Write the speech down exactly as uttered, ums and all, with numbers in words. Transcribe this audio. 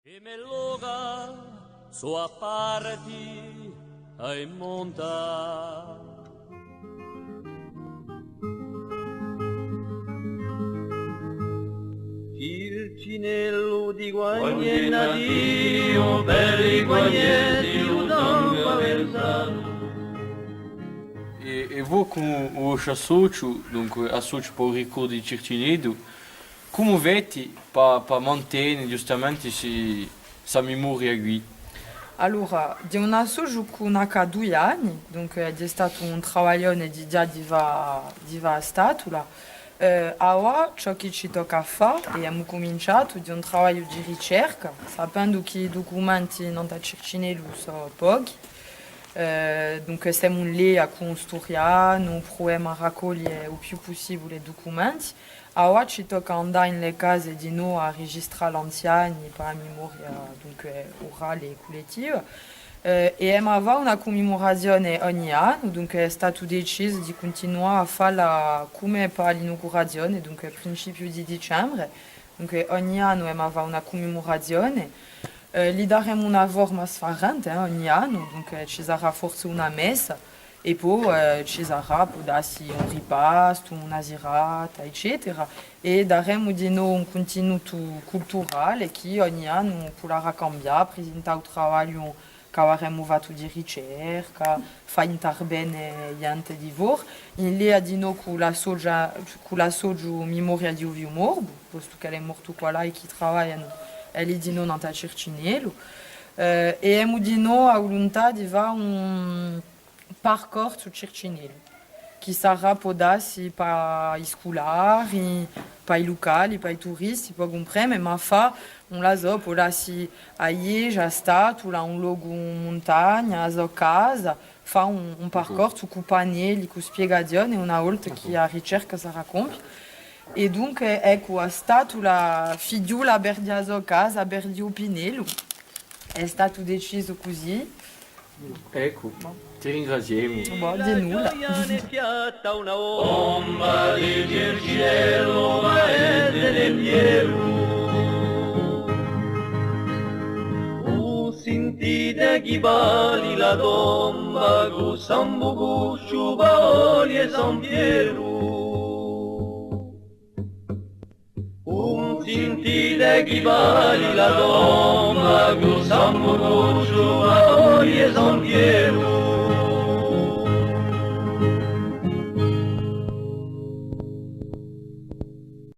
I me loca sò à parti à i monta. Circinellu di quandu hè natu, per i quaghjenti u tangu avversatu. È, è voi cù u vostru associu, dunque, associu pà u ricordu di Circinellu, cumu feti pà, pà mantene ghjustamenti sti, sta memoria quì? Allora, hè un associu chì n'hà dui anni, dunque, hè statu un travaglione di ghjà di fà, di fà a statula. Eh, avà, ciò chì ci tocca à fà, è emu cuminciatu, hè un travagliu di ricerca, sapendu chì i ducumenti nant'à Circinellu sò pochi. Eh, dunque, semu in leia cù un sturianu, pruvemu à raccoglie u più pussibule ducumenti. Avà ci tocca à andà in e case dinò à rigistrà l'anziani pà a memoria, dunque, urale è cullettiva. Eh, è emu à fà una cummemurazione ogni annu, dunque hè statu decisu di cuntinuà à falla cum'è pà l'inaugurazione, dunque principiu di dicembre. Dunque ogni annu emu à fà una cummemurazione. Eh, li daremu una forma sfarente, eh, ogni annu, dunque ci sarà forse una messa. È po, eh, ci sarà, pò dassi, un ripastu, una sirata, eccetera. È daremu dinò un cuntinutu culturale chì ogni annu pudarà cambià, prisintà u travagliu ch'avaremu fattu di ricerca, fà intervene ghjente di fora, in leia dinò cù l'associu, cù l'associu Memoria di u Fiumorbu, postu ch'ellu hè mortu quallà è chì travaglianu elli dinò nant'à Circinellu. Eh, è emu dinò a vuluntà di fà un, parcorsu Circinellu, chì sarà pò dassi pà i sculari, pà i lucali, pà i turisti, pocu impreme, ma fà, ùn la sò, pò dassi a ghjesgia, a statula, un locu in muntagna, a so casa, fà un, un parcorsu cù pannelli, cù spiegazione, una volta chì a ricerca sarà compia. È dunque, eccu, a statula fighjula perdi a so casa, perdi u pinnellu. Hè statu decisu cusì. Eccu, ti ringraziemu. Bò, di nulla. Tomba di Circinellu, paese di Pietru. U sentite chì balli la tomba cù San Bucusciu, Paoli è San Pietru. Ùn sentite chì balli la tomba cù San Bucusciu, Paoli è San Pietru.